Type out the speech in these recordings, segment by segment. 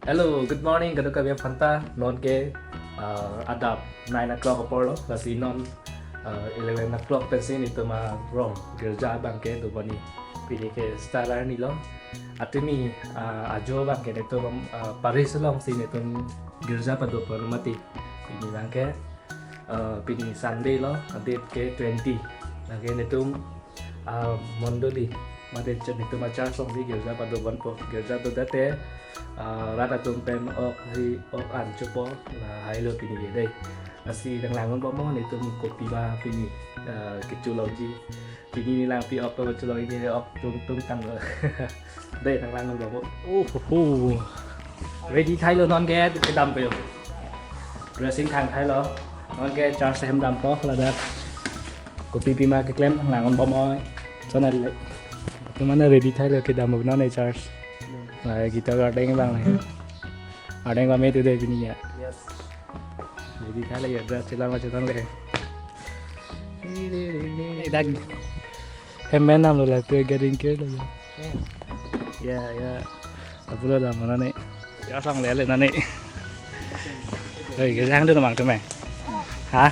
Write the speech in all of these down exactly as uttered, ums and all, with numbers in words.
Hello, good morning, kadokave aphanta. Non ke, uh, adap nine o'clock apor lo, lasi non, uh, eleven o'clock pensi netum arom girja abang ke do boni. Pini ke Star arni lo. Atumi, uh, ajo abang ke netum, uh, Parish alongsi netum girja pado pon mati. Pini abang ke, uh, pini Sunday lo, adate ke twenty. Lake netum, uh, mondoli, mate ch-, netum achurch alongsi girja pado ponpo. Girja do date, uh, rat atum pen ok hi, ok an chopo, la hailo pini ke dei. Lasi nanglang-un bom mo netum kopima pini, uh, kecho longji. Pini neli langpi ok pacholong, pini ok tung tung tang lo. Dei, nanglang-un bom mo. Oh, ho, ho. Ready thailo, non ke kedam pe yo. Dressing thang thailo. Non ke church ahem dampo ladak. Kopi pima keklem nanglang-un bom mo. Chonale. Tumana ready thailo, kedam non ke church. La guitar gardeng abang le. Gardeng abang me tu dei pini ya. Yes. Ready thailo ya, dress chelang macam le. Dak. Hem pen damlo, la tu gathering ke lo ya. Ya, ya. Apulo dam nani. Ya sang lele nani. Hei, ke jang dun mang tu me. Ha?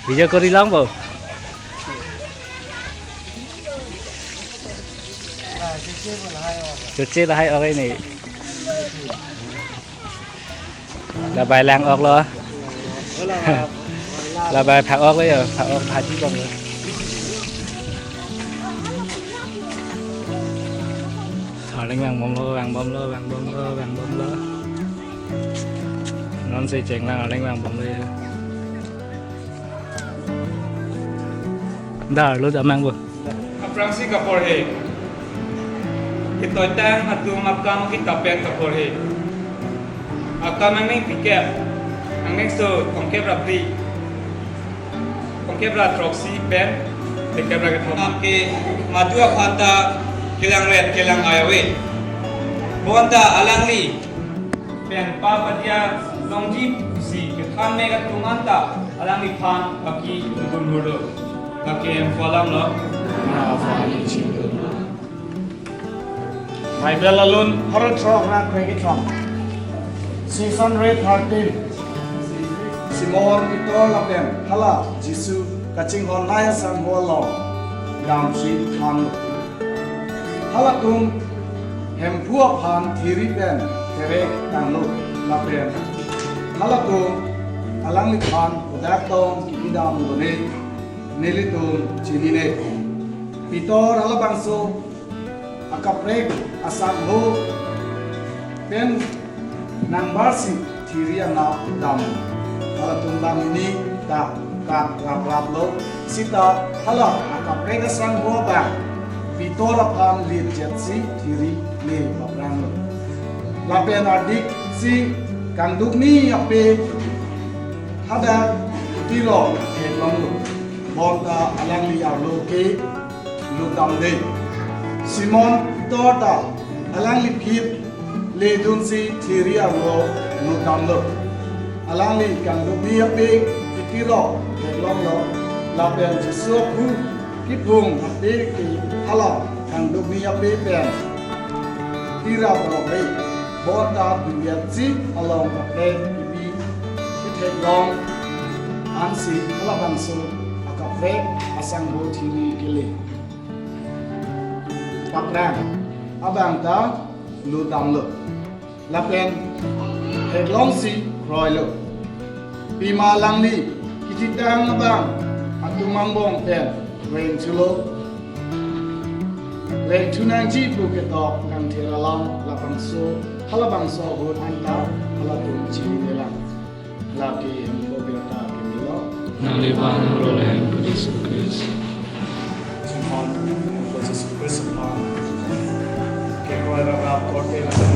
Video kori lang bo. Chuche lahai ore ni. Labai lang ok lo. Labai phak ok lo ya, phak ok phaji bang lo. Arleng vang bom lo, vang bom lo, vang bom lo, vang bom lo. Non si cheng lang arleng vang bom lo ya. Dar lo damang bo. Aphrangsi kaporhe. Ketoitang atum akam kitapek kaporhe. Akam angning phlikep, angning so tongkep ra phli, tongkep ra throksi pen thekep ra kethom. Ke madu aphanta kelang ret kelang ai ave. Bonta alangli pen pa padia longji pusi kethan me atum anta alangliphan baki dun hurlo. Baki em kolam lo. Bible alun Herod throk rat kre kethom. Six hundred thirteen. Simon Peter lapen hala Jisu kachinghon lahai asangho along damsi thanlo. Halatum Hemphu aphan thiri pen terek tanglo lapen halatum alangliphan kodak tong kipi damlo ne, nelitum chinine. Peter halabangso akaprek asangho pen nangbarsi thiri anap dam. Halatum banghini ta kat raprap lo. Sita hala akaprek asangho abang Peter aphan lit jetsi thiri le paprang lo. Lapen adiksi kangdukni ape hadak kuti lo heklong lo. Bonta alangli arlo ke lutdamde. Simon Peter ta alangli phit ledunsi thiri arlo lutdamlo. Alangli kangdukni ape kitirok theklonglo. Lapen Jisu aphu kiphung ape ke hala kangdukni ape pen tira borok re. Bonta duliatsi along kaprek kipi kitheklong ansi halabangso akaprek asangho thiri kele. Paprang abang ta lutdamlo. Lapen theklongsi kroilo. Pima alangli kithitang abang atum angbong pen rengthulo. Rengthu nangji pu ketok kangthir alam labangso halabangso ahut anta halatum chininelang. Lake hemphu birta kemilo. Nangli aphan role hemphu Jisu Christ. Simon, hemphu Jisu Christ aphan kekroi raprap korte lang.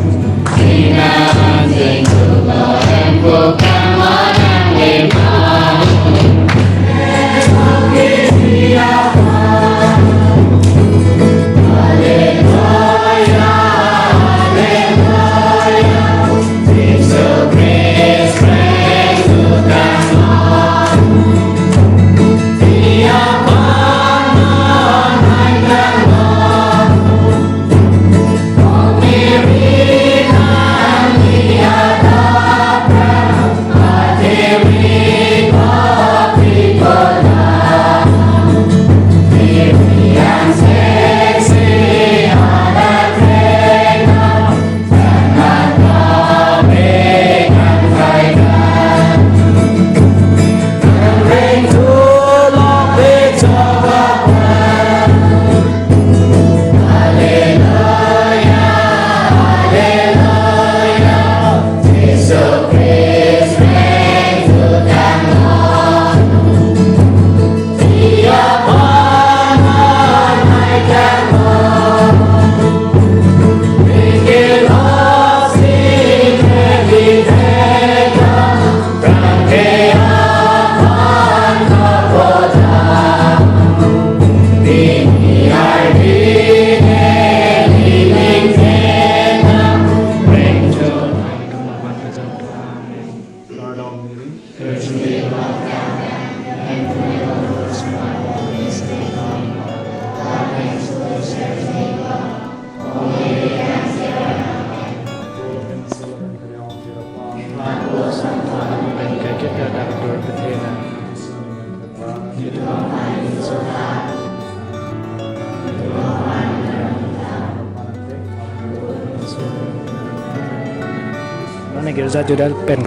Mane girja jut-et pen,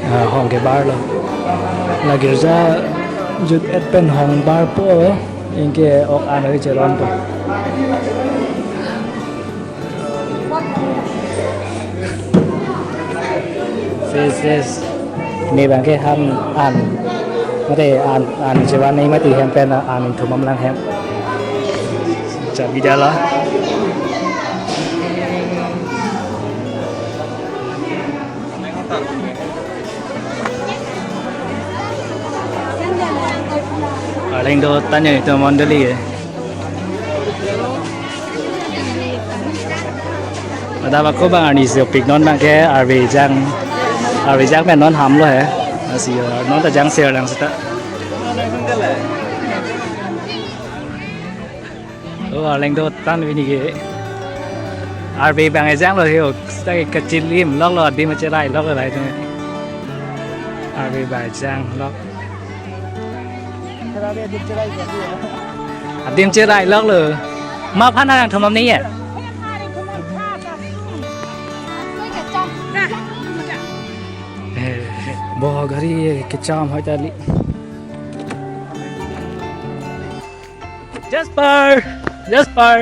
ah, hong kebarlo. La girja jut-et pen hongbarpo, anke ok an ave cheronpo. Yes, yes. Ne abangke ham an. Mate an, an chevan ne mati hem pen an thumam lang hem. Chabi dala. Arleng do tanya itu mondoli ya. Ada bako bang ani sopik non bangke arve jang, arve jang pen non hamlo he. Asi non ta jang ser lang seta. Oh, arleng do tan vini ke. Arve bang ejang lo he, ok. Seta ke kachilim lok lo, adim cherai lok lo lai tu. Arve bang ejang lok. Adim cherai lok lo. Ma phan nang thomam ni ya? Bo gari kecham hoi tali. Jasper, Jasper.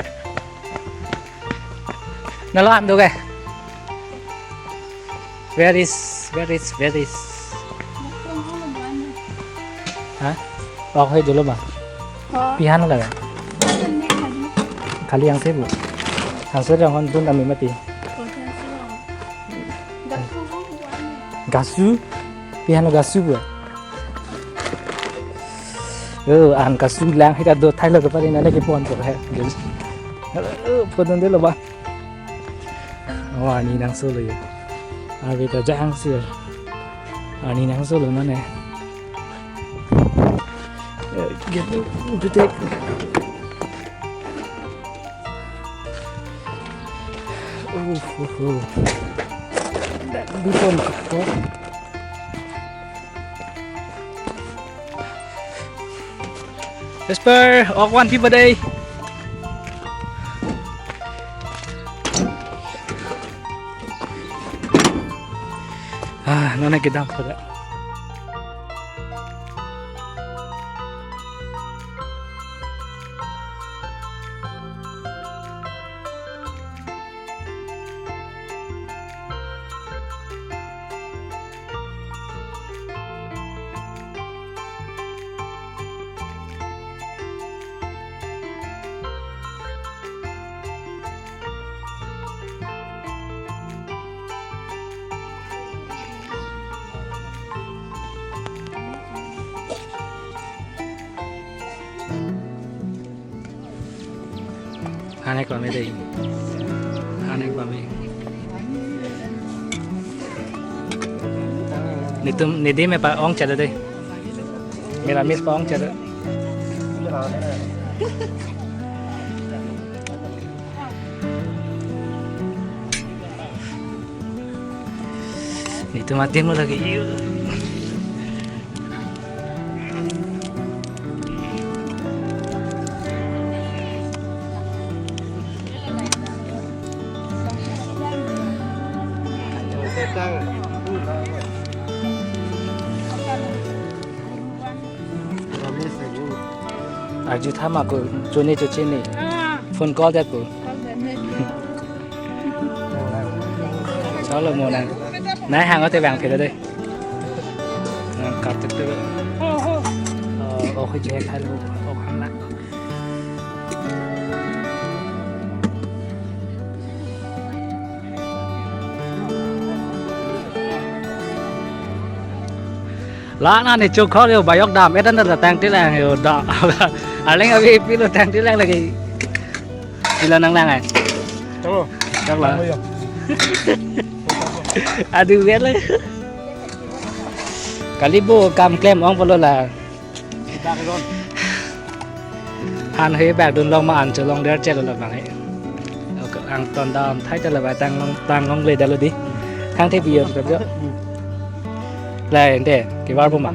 Nalo an do ke? Where is, where is, where is? Ha? Oh, hoi dolo ma. Oh. Pihan la. Khali angse bu. Angse rong hon dun ami mati. Gasu. Pihan gasu bu. Oh, an kasu lang hita do thailo kepari nane ke pon ko he. Oh, pon dun dolo ba. Oh, ani nang solo ya. Abi ta jang sir. Ani nang solo nane. Eh, gitu, gitu. Oh, oh, oh. Dan bipon kepok. Jasper, ok van pi padai. Ah, nona kedam pada. Hanek pame dei. Hanek pame. Netum, nedim me pa-ong chalo dei. Meramis pa-ong chalo. Netum adim lo lagi. Arju thama ko chone cho chene. Ah. Phone call det ko. Call det ne. Chalo mo nang. Nai hang ate bang phela dei. Nang kap tek tek. Oh, oh. Oh, oh, je khai lo. Oh, hang la. La na ne chok khor yo bayok dam, etan da tang tilang yo da. Arleng abi pilo tang tilang lagi. Pilo nang lang ai. Chalo. Chalo. Ayo. Aduh, biar lah. Kali bo kam klem ong polo la. Kita ke don. Han he bag dun long ma an cholong der chelo labang he. Ok, angton dam thai ta laba tang long, tang longle dalo di. Thang the biyon ta jo. Lai ente, kebar bo ma.